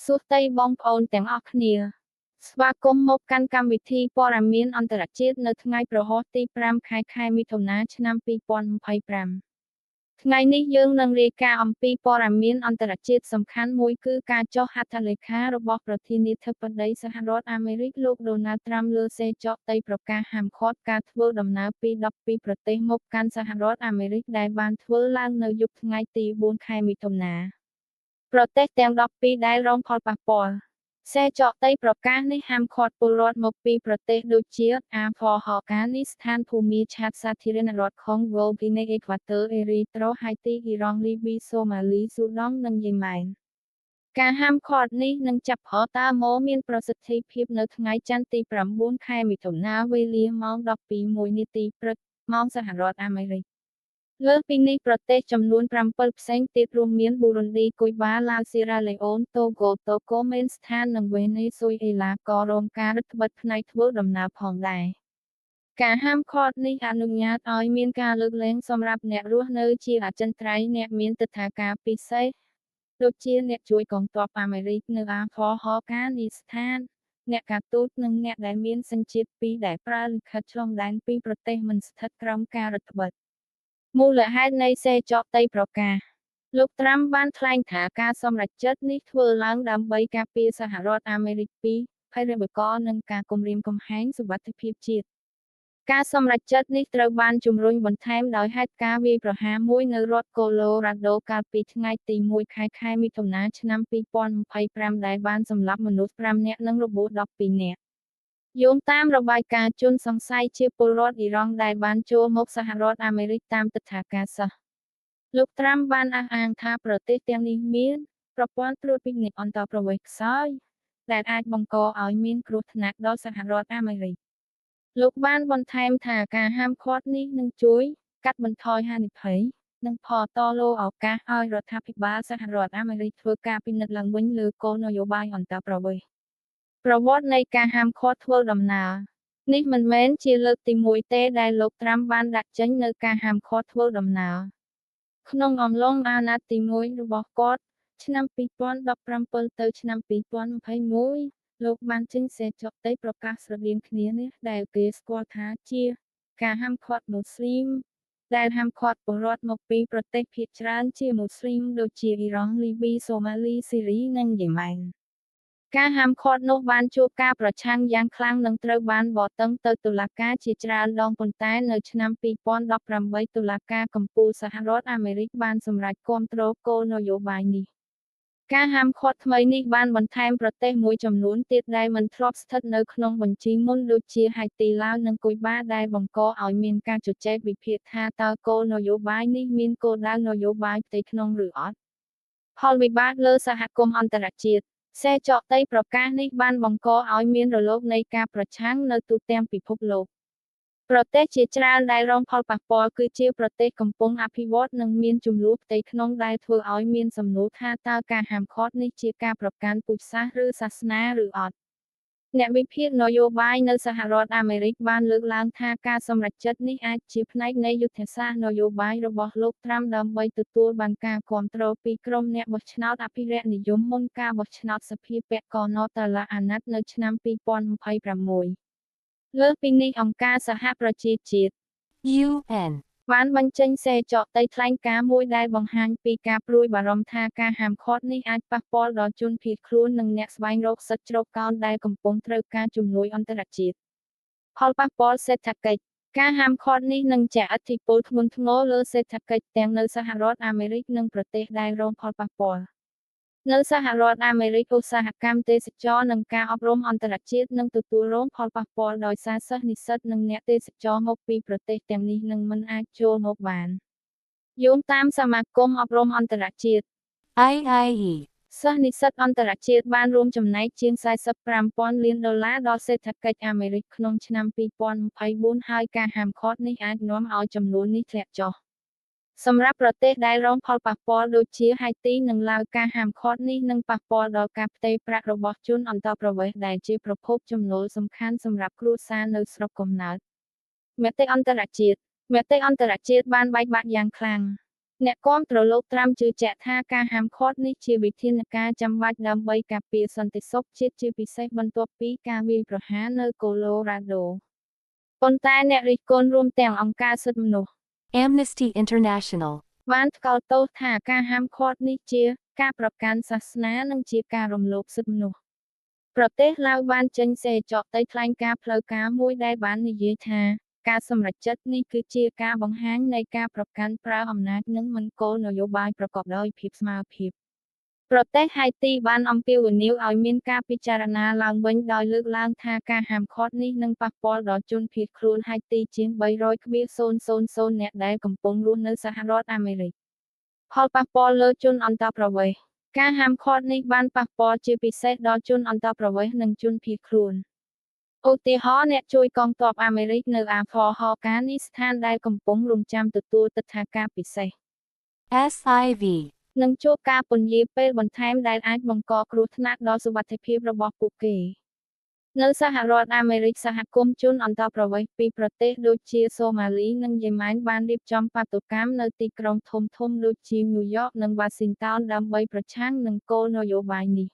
សួស្តីបងប្អូនទាំងអស់គ្នា ស្វាគមន៍មកកាន់កម្មវិធីព័ត៌មានអន្តរជាតិនៅថ្ងៃព្រហស្បតិ៍ទី5ខែខែមិថុនាឆ្នាំ2025ថ្ងៃនេះយើងនឹងរាយការណ៍អំពីព័ត៌មានអន្តរជាតិសំខាន់មួយគឺការចុះហត្ថលេខារបស់ប្រធានាធិបតីសហរដ្ឋអាមេរិកលោកដូណាល់ត្រាំលើសេចក្ដីប្រកាសហាមឃាត់ការធ្វើដំណើរពី12ប្រទេសមកកាន់សហរដ្ឋអាមេរិកដែលបានធ្វើឡើងនៅយប់ថ្ងៃទី4ខែមិថុនាប្រទេសទាំង12ដែលរងផលប៉ះពាល់សេចក្ដីប្រកាសនេះហាមឃាត់ពលរដ្ឋមកពីប្រទេសដូចជាអាហ្វហ្គានីស្ថានភូមាឆាតសាធារណរដ្ឋខុងហ្គោហ្គីណេអេក្វាទ័រអេរីត្រូហៃទីអ៊ីរ៉ង់លីប៊ីសូម៉ាលីស៊ូដង់និងយេម៉ែនការហាមឃាត់នេះនឹងចាប់ផ្ដើមមកមានប្រសិទ្ធភាពនៅថ្ងៃច័ន្ទទី9ខែមិថុនាវេលាម៉ោង12:01នាទីព្រឹកម៉ោងសហរដ្ឋអាមេរិកលើសពីនេះប្រទេសចំនួន7ផ្សេងទៀតរួមមានប៊ូរុនឌីគុយបាឡាវសេរ៉ាឡេអូនតូហ្គោតូកូមេនស្ថាននិងវេណេស៊ុយអេឡាក៏រងការរឹតបន្តឹងផ្នែកធ្វើដំណើរផងដែរការហាមឃាត់នេះអនុញ្ញាតឲ្យមានការលើកលែងសម្រាប់អ្នករស់នៅជាអចិន្ត្រៃយ៍អ្នកមានទិដ្ឋាការពិសេសដូចជាអ្នកជួយកងទ័ពអាមេរិកនៅអាហ្វហ្គានីស្ថានអ្នកការទូតនិងអ្នកដែលមានសញ្ជាតិពីរដែលប្រើលិខិតឆ្លងដែនពីប្រទេសមិនស្ថិតក្រោមការរឹតបន្តឹងមូលហេតុនៃសេចក្ដីប្រកាសលោកត្រាំបានថ្លែងថាការសម្រេចចិត្តនេះធ្វើឡើងដើម្បីការពារសហរដ្ឋអាមេរិកពីភេរវករនិងការគំរាមកំហែងសុវត្ថិភាពជាតិការសម្រេចចិត្តនេះត្រូវបានជំរុញបន្ថែមដោយហេតុការណ៍វាយប្រហារមួយនៅរដ្ឋកូឡូរ៉ាដូកាលពីថ្ងៃទី1ខែខែមិថុនាឆ្នាំ2025ដែលបានសម្លាប់មនុស្ស5នាក់និងរបួស12នាក់យោងតាមរបាយការណ៍ជនសង្ស័យជាពលរដ្ឋអ៊ីរ៉ង់ដែលបានចូលមកសហរដ្ឋអាមេរិកតាមទិដ្ឋាការសិស្សលោកត្រាំបានអះអាងថាប្រទេសទាំងនេះមានប្រព័ន្ធត្រួតពិនិត្យអន្តោប្រវេសន៍ខ្សោយដែលអាចបង្កឲ្យមានគ្រោះថ្នាក់ដល់សហរដ្ឋអាមេរិកលោកបានបន្ថែមថាការហាមឃាត់នេះនឹងជួយកាត់បន្ថយហានិភ័យនិងផលតលោឱកាសឲ្យរដ្ឋាភិបាលសហរដ្ឋអាមេរិកធ្វើការពិនិត្យឡើងវិញលើគោលនយោបាយអន្តោប្រវេសន៍ប្រវត្តិនៃការហាមឃាត់ធ្វើដំណើរនេះមិនមែនជាលើកទី1ទេដែលលោកត្រាំបានដាក់ចេញនូវការហាមឃាត់ធ្វើដំណើរក្នុងអំឡុងអាណត្តិទី1របស់គាត់ឆ្នាំ2017ទៅឆ្នាំ2021លោកបានចេញសេចក្ដីប្រកាសស្រដៀងគ្នានេះដែលគេស្គាល់ថាជាការហាមឃាត់មូស្លីមដែលហាមឃាត់ពលរដ្ឋមកពីប្រទេសភាគច្រើនជាមូស្លីមដូចជាអ៊ីរ៉ង់លីប៊ីសូម៉ាលីស៊ីរីនិងយេម៉ែនការហាមឃាត់នោះបានជួបការប្រឆាំងយ៉ាងខ្លាំងនិងត្រូវបានបតឹងទៅតុលាការជាច្រើនដងប៉ុន្តែនៅឆ្នាំ2018តុលាការកំពូលសហរដ្ឋអាមេរិកបានសម្រេចគាំទ្រគោលនយោបាយនេះការហាមឃាត់ថ្មីនេះបានបន្ថែមប្រទេសមួយចំនួនទៀតដែលមិនធ្លាប់ស្ថិតនៅក្នុងបញ្ជីមុនដូចជាហៃទីឡាវនិងគុយបាដែលបង្កឲ្យមានការជជែកវិភាគថាតើគោលនយោបាយនេះមានគោលដៅនយោបាយផ្ទៃក្នុងឬអត់ផលវិបាកលើសហគមន៍អន្តរជាតិសេចក្ដីប្រកាសនេះបានបង្កឲ្យមានរលកនៃការប្រឆាំងនៅទូទាំងពិភពលោកប្រទេសជាច្រើនដែលរងផលប៉ះពាល់គឺជាប្រទេសកំពុងអភិវឌ្ឍនិងមានជម្លោះផ្ទៃក្នុងដែលធ្វើឲ្យមានសំណួរថាតើការហាមឃាត់នេះជាការប្រកាន់ពូជសាសន៍ឬសាសនាឬអត់អ្នកវិភាគនយោបាយនៅសហរដ្ឋអាមេរិកបានលើកឡើងថាការសម្រេចចិត្តនេះអាចជាផ្នែកនៃយុទ្ធសាស្ត្រនយោបាយរបស់លោកត្រាំដើម្បីទទួលបានការគាំទ្រពីក្រុមអ្នកបោះឆ្នោតអភិរក្សនិយមមុនការបោះឆ្នោតសភាពាក់កណតឡាអាណត្តិនៅឆ្នាំ2026លើសពីនេះអង្គការសហប្រជាជាតិ UN បានបញ្ចេញសេចក្ដីថ្លែងការណ៍មួយដែលបង្ហាញពីការព្រួយបារម្ភថាការហាមឃាត់នេះអាចប៉ះពាល់ដល់ជនភៀសខ្លួននិងអ្នកស្វែងរកសិទ្ធិជ្រកកោនដែលកំពុងត្រូវការជំនួយអន្តរជាតិផលប៉ះពាល់សេដ្ឋកិច្ចការហាមឃាត់នេះនឹងជះឥទ្ធិពលធ្ងន់ធ្ងរលើសេដ្ឋកិច្ចទាំងនៅសហរដ្ឋអាមេរិកនិងប្រទេសដែលរងផលប៉ះពាល់នៅសហរដ្ឋអាមេរិកឧស្សាហកម្មទេសចរណ៍និងការអប់រំអន្តរជាតិនឹងទទួលរងផលប៉ះពាល់ដោយសារសិស្សនិស្សិតនិងអ្នកទេសចរមកពីប្រទេសទាំងនេះនឹងមិនអាចចូលមកបានយោងតាមសមាគមអប់រំអន្តរជាតិ IIE សិស្សនិស្សិតអន្តរជាតិបានរួមចំណែកជាង45,000លានដុល្លារដល់សេដ្ឋកិច្ចអាមេរិកក្នុងឆ្នាំ2024ហើយការហាមឃាត់នេះអាចនាំឲ្យចំនួននេះធ្លាក់ចុះសម្រាប់ប្រទេសដែលរងផលប៉ះពាល់ដូចជាហៃទីនិងឡាវការហាមឃាត់នេះនឹងប៉ះពាល់ដល់ការផ្ទេរប្រាក់របស់ជនអន្តោប្រវេសន៍ដែលជាប្រភពចំណូលសំខាន់សម្រាប់គ្រួសារនៅស្រុកកំណើតមតិអន្តរជាតិមតិអន្តរជាតិបានបែកបាក់យ៉ាងខ្លាំង អ្នកគាំទ្រលោកត្រាំជឿជាក់ថាការហាមឃាត់នេះជាវិធានការចាំបាច់ដើម្បីការពារសន្តិសុខជាតិជាពិសេសបន្ទាប់ពីការវាយប្រហារនៅកូឡូរ៉ាដូប៉ុន្តែអ្នករិះគន់រួមទាំងអង្គការសិទ្ធិមនុស្ស Amnesty International, បានថ្កោលទោសថាការហាមឃាត់នេះជាការប្រកាន់សាសនានិងជាការរំលោភសិទ្ធិមនុស្សប្រទេសឡាវបានចេញសេចក្ដីថ្លែងការណ៍ផ្លូវការមួយដែលបាននិយាយថាការសម្រេចចិត្តនេះគឺជាការបង្ហាញនៃការប្រកាន់ប្រើអំណាចនិងមិនគោលនយោបាយប្រកបដោយភាពស្មើភាពប្រទេសហៃទីបានអំពាវនាវឲ្យមានការពិចារណាឡើងវិញដោយលើកឡើងថាការហាមឃាត់នេះនឹងប៉ះពាល់ដល់ជនភៀសខ្លួនហៃទីជាង300,000នាក់ដែលកំពុងរស់នៅសហរដ្ឋអាមេរិកផលប៉ះពាល់លើជនអន្តោប្រវេសន៍ការហាមឃាត់នេះបានប៉ះពាល់ជាពិសេសដល់ជនអន្តោប្រវេសន៍និងជនភៀសខ្លួនឧទាហរណ៍អ្នកជួយកងទ័ពអាមេរិកនៅអាហ្វហ្គានីស្ថានដែលកំពុងរង់ចាំទទួលទិដ្ឋាការពិសេស SIV, នឹងជួបការពន្យារពេលបន្ថែមដែលអាចបង្កគ្រោះថ្នាក់ដល់សុវត្ថិភាពរបស់ពួកគេនៅសហរដ្ឋអាមេរិកសហគមន៍ជនអន្តោប្រវេសន៍ពីប្រទេសដូចជាសូម៉ាលីនិងយេម៉ែនបានរៀបចំបាតុកម្មនៅទីក្រុងធំៗដូចជាញូវយ៉កនិងវ៉ាស៊ីនតោនដើម្បីប្រឆាំងនឹងគោលនយោបាយនេះ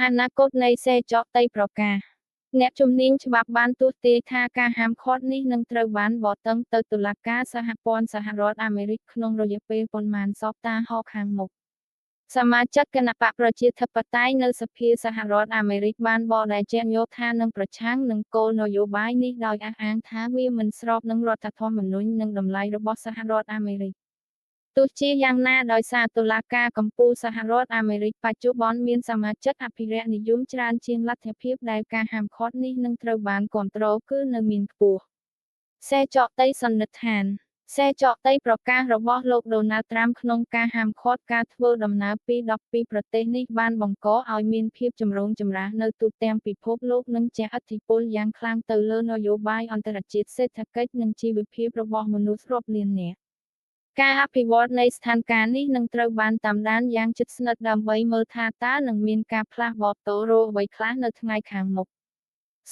អនាគតនៃសេចក្ដីប្រកាសអ្នកជំនាញច្បាប់បានទស្សន៍ទាយថាការហាមឃាត់នេះនឹងត្រូវបានបតឹងទៅតុលាការសហព័ន្ធសហរដ្ឋអាមេរិកក្នុងរយៈពេលប៉ុន្មានសប្តាហ៍ខាងមុខសមាជិកគណបក្សប្រជាធិបតេយ្យនៅសភាសហរដ្ឋអាមេរិកបានបដិសេធយោថានឹងប្រឆាំងនឹងគោលនយោបាយនេះដោយអះអាងថាវាមិនស្របនឹងរដ្ឋធម្មនុញ្ញនិងតម្លៃរបស់សហរដ្ឋអាមេរិកទោះជាយ៉ាងណាដោយសារតុលាការកំពូលសហរដ្ឋអាមេរិកបច្ចុប្បន្នមានសមាជិកអភិរក្សនិយមច្រើនជាងលទ្ធភាពដែលការហាមឃាត់នេះនឹងត្រូវបានគាំទ្រគឺនៅមានខ្ពស់សេចក្ដីសន្និដ្ឋានសេចក្ដីប្រកាសរបស់លោកដូណាល់ត្រាំក្នុងការហាមឃាត់ការធ្វើដំណើរពី12ប្រទេសនេះបានបង្កឲ្យមានភាពចម្រូងចម្រាសនៅទូទាំងពិភពលោកនិងជះឥទ្ធិពលយ៉ាងខ្លាំងទៅលើនយោបាយអន្តរជាតិសេដ្ឋកិច្ចនិងជីវភាពរបស់មនុស្សរាប់លាននាក់ការអភិវឌ្ឍនៃស្ថានភាពនេះនឹងត្រូវបានតាមដានយ៉ាងជិតស្និទ្ធដើម្បីមើលថាតើនឹងមានការផ្លាស់ប្ដូរអ្វីខ្លះនៅថ្ងៃខាងមុខ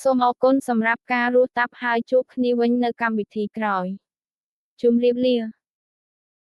សូមអរគុណសម្រាប់ការរស់តាប់ហើយជួបគ្នាវិញនៅកម្មវិធីក្រោយជម្រាបលា។